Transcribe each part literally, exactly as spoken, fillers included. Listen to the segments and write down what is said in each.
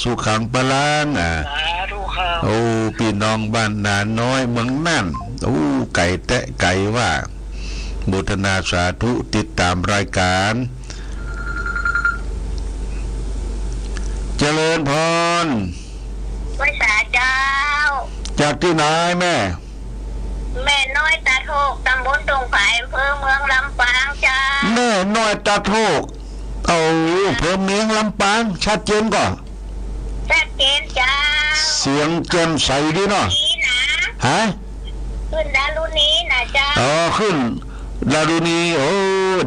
สุขังพลัง อ่า สาธุครับ โอ้ ปี้น้องบ้านนาน้อยเมืองน่าน โอ้ ไก๋แต๊ไก๋ว่า โมทนาสาธุ ติดต๋ามรายก๋าน เจริญพร ไหว้สาเจ้า จากตี้ไหนแม่ แม่น้อยต๋าโทก ต๋ำบลตงผาย อำเภอเมืองลำปางเจ้า แม่น้อยต๋าโทก เอา อำเภอเมืองลำปาง ชัดเจนก่อ ชัดเจนเจ้า เสียงแจ่มใสดีเนาะ นี่นะ ฮะ ขึ้นดารุณีนะเจ้า อ๋อ ขึ้นดารุณี โอ้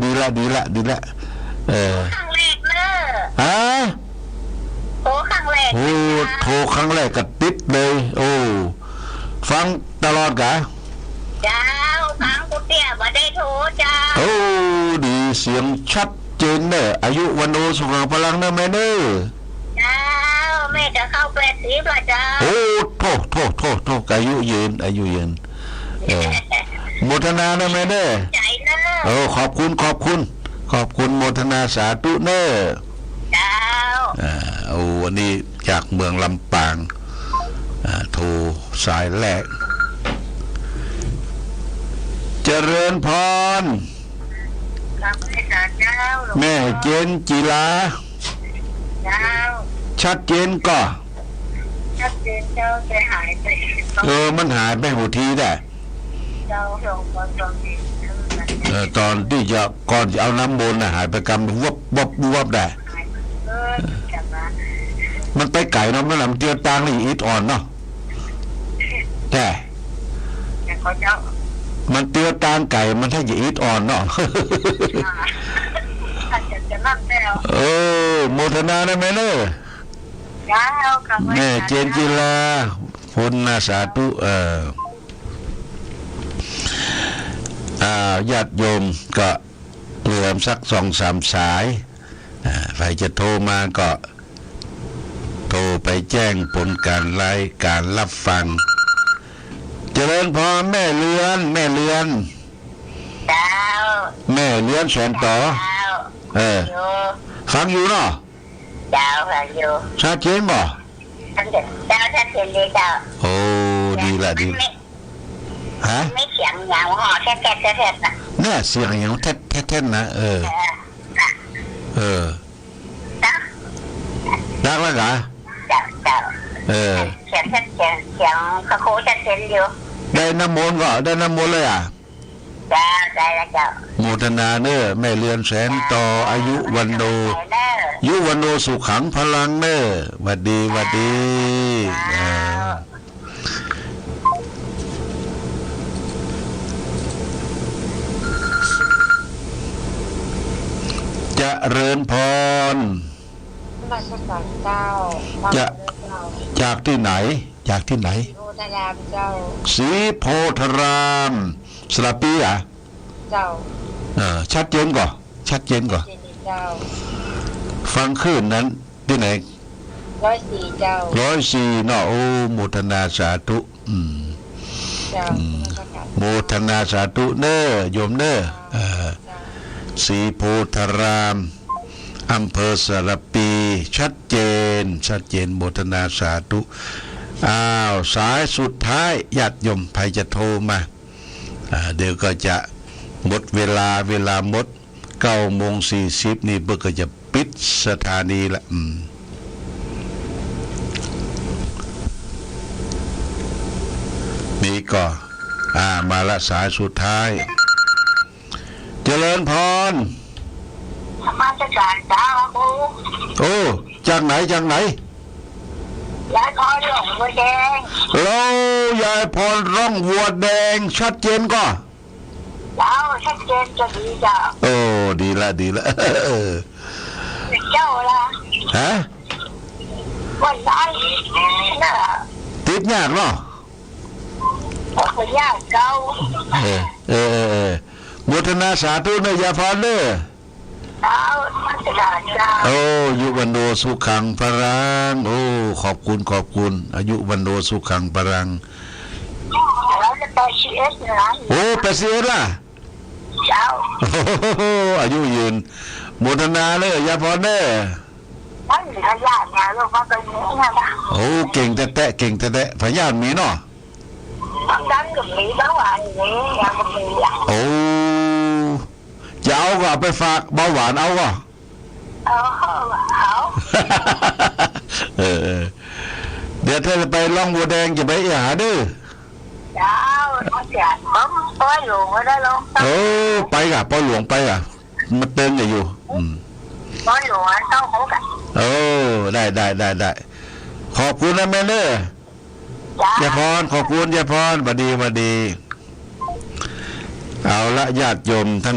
ดีละ ดีละ ดีละ เออ ครั้งแรกเนอะ ฮะ โทรครั้งแรก โอ้ เจ้า โทรครั้งแรกก็ติดเลย โอ้ ฟังตลอดกะ เจ้า ฟังกูเตี้ยบ่ได้โทรเจ้า โอ้ ดี เสียงชัดเจนเน่อ อายุวันโนสุขังพลังเน่อแม่เน่อ เจ้า แม่จะเข้าแปดสิบละเจ้า โอ้ โธ่ โธ่ โธ่ โธ่ อายุยืน อายุยืน เออ โมทนาเน่อแม่เน่อ ใจ๋เน่อ เออ ขอบคุณ ขอบคุณ ขอบคุณ โมทนาสาธุเน่อ เจ้า อ่า โอ้ อันนี้จากเมืองลำปาง อ่า โทรสายแรก เจริญพร กราบไหว้สาเจ้า หลวงพ่อ แม่เจนจิลา เจ้า ชัดเจนก่อ ชัดเจนเจ้า แต่หายไป เออ มันหายไปหัวทีแหละ เจ้า หลวงพ่อ ตอนนี้ เออ ตอนตี้จะ ก่อนจะเอาน้ำมนต์น่ะ หายไปกำ วับ วับ วับได้ เออ มันไปไก๋เนาะ มันหลำเตียวตางนี่อิดอ่อนเนาะ แท้ แต่เขาเจ้า มันเตียวตางไก๋ มันถ้าจะอิดอ่อนเนาะ อ่า อาจจะจะนั่นแล้ว เออ โมทนาเน่อแม่เน่อ เจ้า กราบไหว้ แม่เจนจิลา โมทนาสาธุ เออ อ่า ญาติโยมก็เหลือสักสองสามสาย อ่า ใผจะโทรมาก็ โทรไปแจ้งผลก๋านไลฟ์ก๋านฮับฟัง เจริญพรแม่เรือน แม่เรือน เจ้า แม่เรือนแสนต่อ เจ้า เออ อยู่ ฟังอยู่เนาะ เจ้า ฟังอยู่ ชัดเจนบ่ เจ้า ชัดเจนดีเจ้า โอ้ ดีละ ดี ไม่ ฮะ ไม่เสียงหยังห่อแทดแทดแทดแทดนะ เนี่ย เสียงหยังแทดแทดแทดนะ เออ เออ เออ นะ ดักแล้วกะ เจ้า เจ้า เออ เสียงแทด เสียง เสียงพระครูชัดเจนอยู่ ได้น้ำมนต์ก่อ ได้น้ำมนต์เลยอ่ะ เจ้า ได้แล้วเจ้า โมทนาเน่อ แม่เรือนแสนต่อ เจ้า อายุวันโน เจ้า อายุวันโนสุขังพลังเน่อ หวัดดี หวัดดี เจ้า เออ เจริญพร นมัสการเจ้า จะ เจ้า จากตี้ไหน จากตี้ไหน ศรีโพธารามเจ้า ศรีโพธาราม สระปีอะ เจ้า เออ ชัดเจนก่อ ชัดเจนก่อ ชัดเจนดีเจ้า ฟังคลื่นนั้นตี้ไหน ร้อยสี่เจ้า ร้อยสี่เนาะ โอ้ โมทนาสาธุ อืม เจ้า อืม นมัสการ โมทนาสาธุเน่อ โยมเน่อ เจ้า เออ เจ้า ศรีโพธาราม อำเภอสระปี ชัดเจน ชัดเจน โมทนาสาธุ อ้าว สายสุดท้าย ญาติโยม ใผจะโทรมา อ่า เดี๋ยวก็จะหมดเวลา เวลาหมด เก้าโมงสี่สิบนี่เปิ้นก็จะปิดสถานีละ อืม นี่ก็ อ่า มาละสายสุดท้าย เจริญพร นมัสการเจ้าครู โอ้ จากไหน จากไหน ยายพรร่องบัวแดง แล้วยายพรร่องบัวแดง ชัดเจนก่อ เจ้า ชัดเจนจะดีเจ้า โอ้ ดีละ ดีละ เออ เจ้าละ ฮะ วันนั้นน่ะ ติดยากเนาะ โอ้ย ยากเจ้า เออ เออ เออ เออ โมทนาสาธุเน่อ ยายพรเน่อ เจ้า นมัสการเจ้า โอ้ อายุวันโนสุขังพลัง โอ้ ขอบคุณ ขอบคุณ อายุวันโนสุขังพลัง แล้วจะแปดสิบเอ็ดนะ โอ้ แปดสิบเอ็ดละ เจ้า โอ้โห อายุยืน โมทนาเน่อ ยายพรเน่อ มันเหลือยากนะลูก มันก็เหลือ โอ้ เก่งแต๊ๆ เก่งแต๊ๆ พยาธิมีเนาะ ความดันก็มี เบาหวานอย่างนี้ ยังก็มีอ่ะ โอ้ จะเอาก็เอาไปฝากเบาหวานเอาก็ เอา เอา เออ เออ เดี๋ยวถ้าจะไปล่องบัวแดงจะไปหาเด้อ เจ้า เจ้า ผมปอยหลวงก็ได้ลอง เออ ไปก่ะ ปอยหลวงไปก่ะ มาเติมกันอยู่ อืม ปอยหลวงอ่ะ เจ้าเขากะ เออ ได้ ได้ ได้ ได้ ขอบคุณนะแม่เนอะ เจ้า ยายพร ขอบคุณยายพร หวัดดี หวัดดี เอาละ ญาติโยมท่าน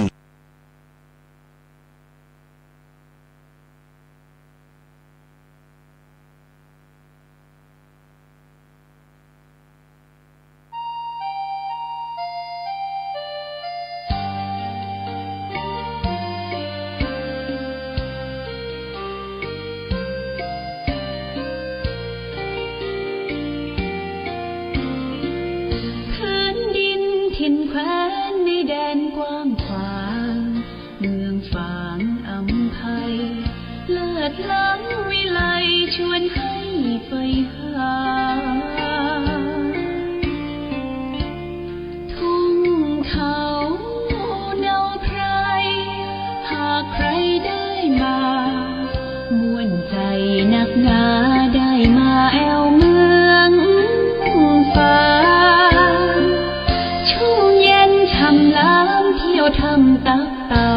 แผ่นดินถิ่นแคว้นในแดนกว้างขวาง เมืองฝางอำไพ เลิศล้ำวิไลชวนให้ใฝ่หา ทุ่งเขาเนาไพร หากใครได้มา ม่วนใจนักหนาได้มาแอ่วเมืองฝาง ชุ่มเย็นช่ำล้ำเที่ยวถ้ำตับเต่า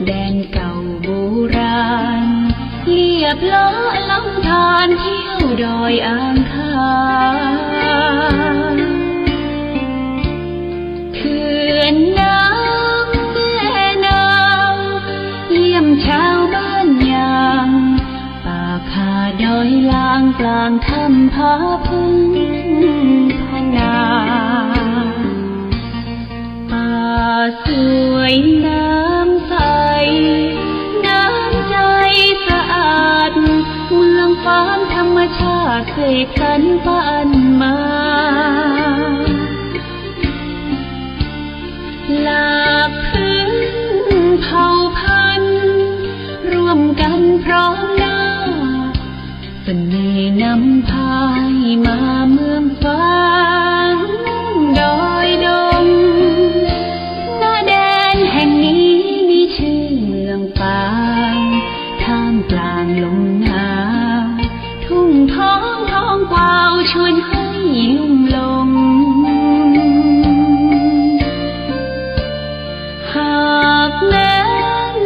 แดนเก่าโบราณ เลียบเลาะลำธารเที่ยวดอยอ่างขาง เขื่อนน้ำแม่นาง เยี่ยมชาวบ้านยาง ป่าคาดอยลางกลางถ้ำผาพึ่งพนา ป่าสวยน้ำใส น้ำใจสะอาด เมืองฝางธรรมชาติเสกสรรปานมา หลากพื้นเผ่าพันธุ์ ร่วมกันพร้อมหน้า เสน่ห์นำพาให้มาเมืองฝางดอยดง ณ แดนแห่งนี้มีชื่อเมืองฝาง ท่ามกลางลมหนาว ทุ่งทองทองกวาวชวนให้ลุ่มหลง หากแม้น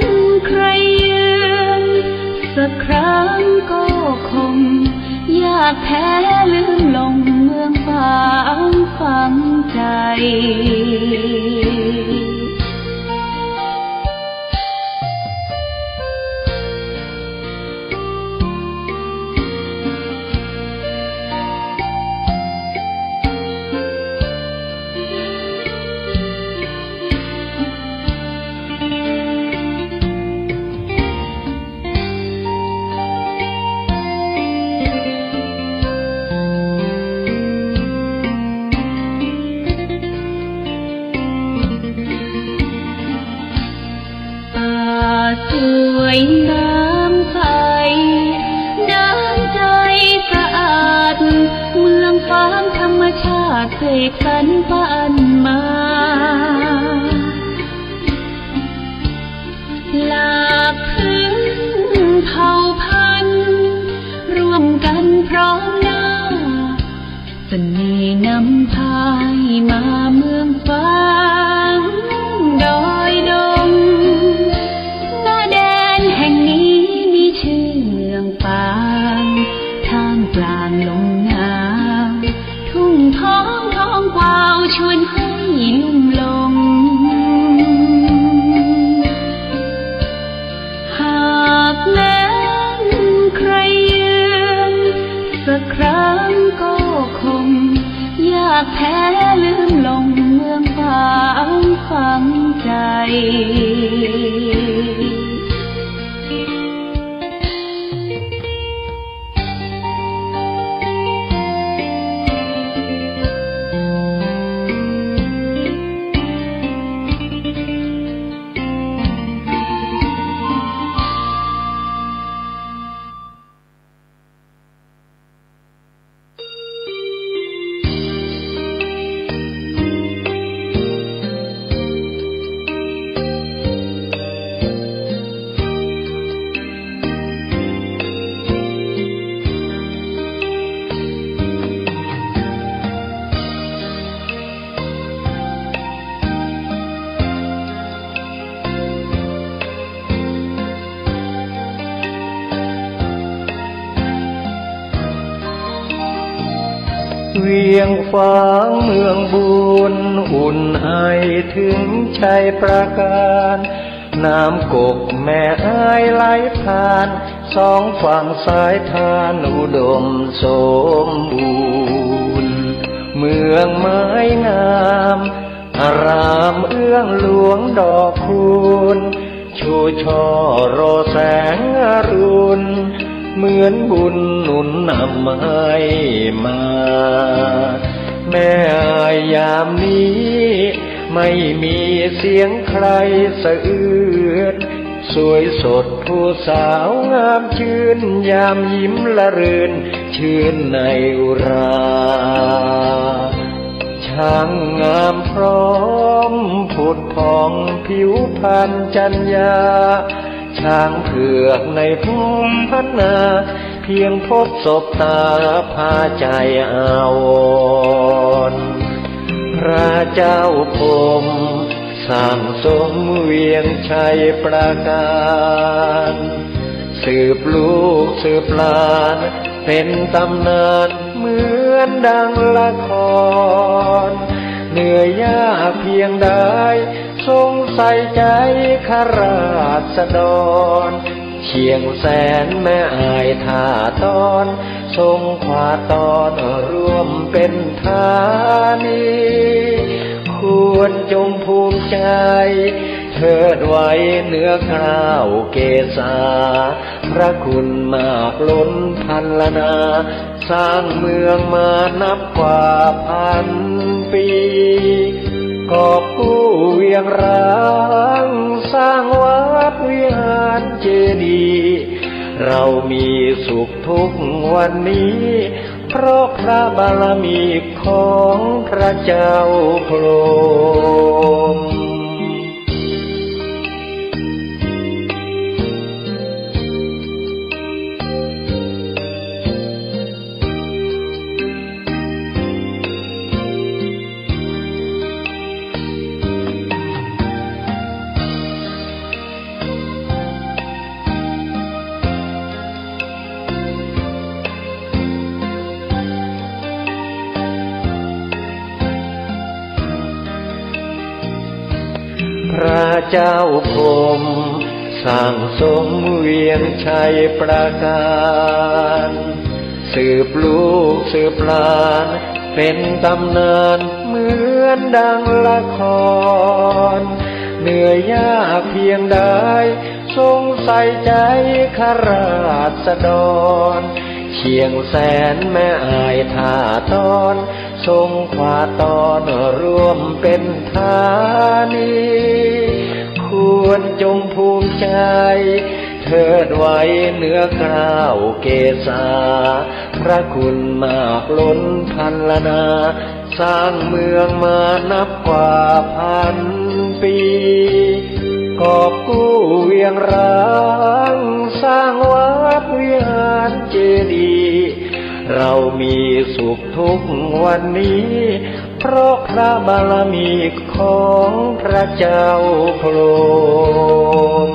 ใครเยือนสักครั้งก็คง ยากแท้ลืมลงเมืองฝางฝังใจป่าสวยน้ำใส น้ำใจสะอาด เมืองฝางธรรมชาติเสกสรรปานมา หลากพื้นเผ่าพันธุ์ ร่วมกันพร้อมหน้า เสน่ห์นำพาให้มาเมืองฝางดอยดง ณ แดนแห่งนี้มีชื่อเมืองฝาง ท่ามกลางลมหนาว ทุ่งทองทองกวาวชวนให้ลุ่มหลง หากแม้นใครเยือนสักครั้งก็คง ยากแท้ลืมลงเมืองฝางฝังใจ เวียงฝางเมืองบุญ อุ่นไอเถิงชัยปราการ น้ำกกแม่อายไหลผ่าน สองฝั่งสายทานอุดมสมบูรณ์ เมืองไม้งาม อารามเอื้องหลวงดอกคูณ ชูช่อรอแสงอรุณ เหมือนบุญหนุนนำให้มา แม่อายยามนี้ ไม่มีเสียงใครสะอื้น สวยสดผู้สาวงามชื่น ยามยิ้มละรื่น ชื่นในอุรา ช่างงามพร้อมผุดผ่องผิวพรรณจรรยา ช้างเผือกในภูมิพันนา เพียงพบสบตาพาใจอาวรณ์ พระเจ้าพรหมสั่งสมเวียงชัยปราการ สืบลูกสืบหลานเป็นตำนานเหมือนดังละคร เหนือยากเพียงใดทรงใส่ใจข้าราษฎร เชียงแสนแม่อายท่าตอน ทรงขวาดตอนร่วมเป็นธานี ควรจงภูมิใจ เทิดไว้เหนือเกล้าเกศา พระคุณมากล้นพรรณนา สร้างเมืองมานับกว่าพันปี กอบกู้เวียงร้าง สร้างวัดวิหารเจดีย์ เรามีสุขทุกวันนี้ เพราะพระบารมีของพระเจ้าพรหม พระเจ้าพรหมสั่งสมเวียงชัยปราการ สืบลูกสืบหลานเป็นตำนานเหมือนดังละคร เหนือยากเพียงใดทรงใส่ใจข้าราษฎร เชียงแสนแม่อายท่าตอน ทรงขวาดตอนร่วมเป็นธานี ควรจงภูมิใจ เทิดไว้เหนือเกล้าเกศา พระคุณมากล้นพรรณนา สร้างเมืองมานับกว่าพันปี กอบกู้เวียงร้าง สร้างวัดวิหารเจดีย์ เรามีสุขทุกวันนี้ เพราะพระบารมีของพระเจ้าพรหม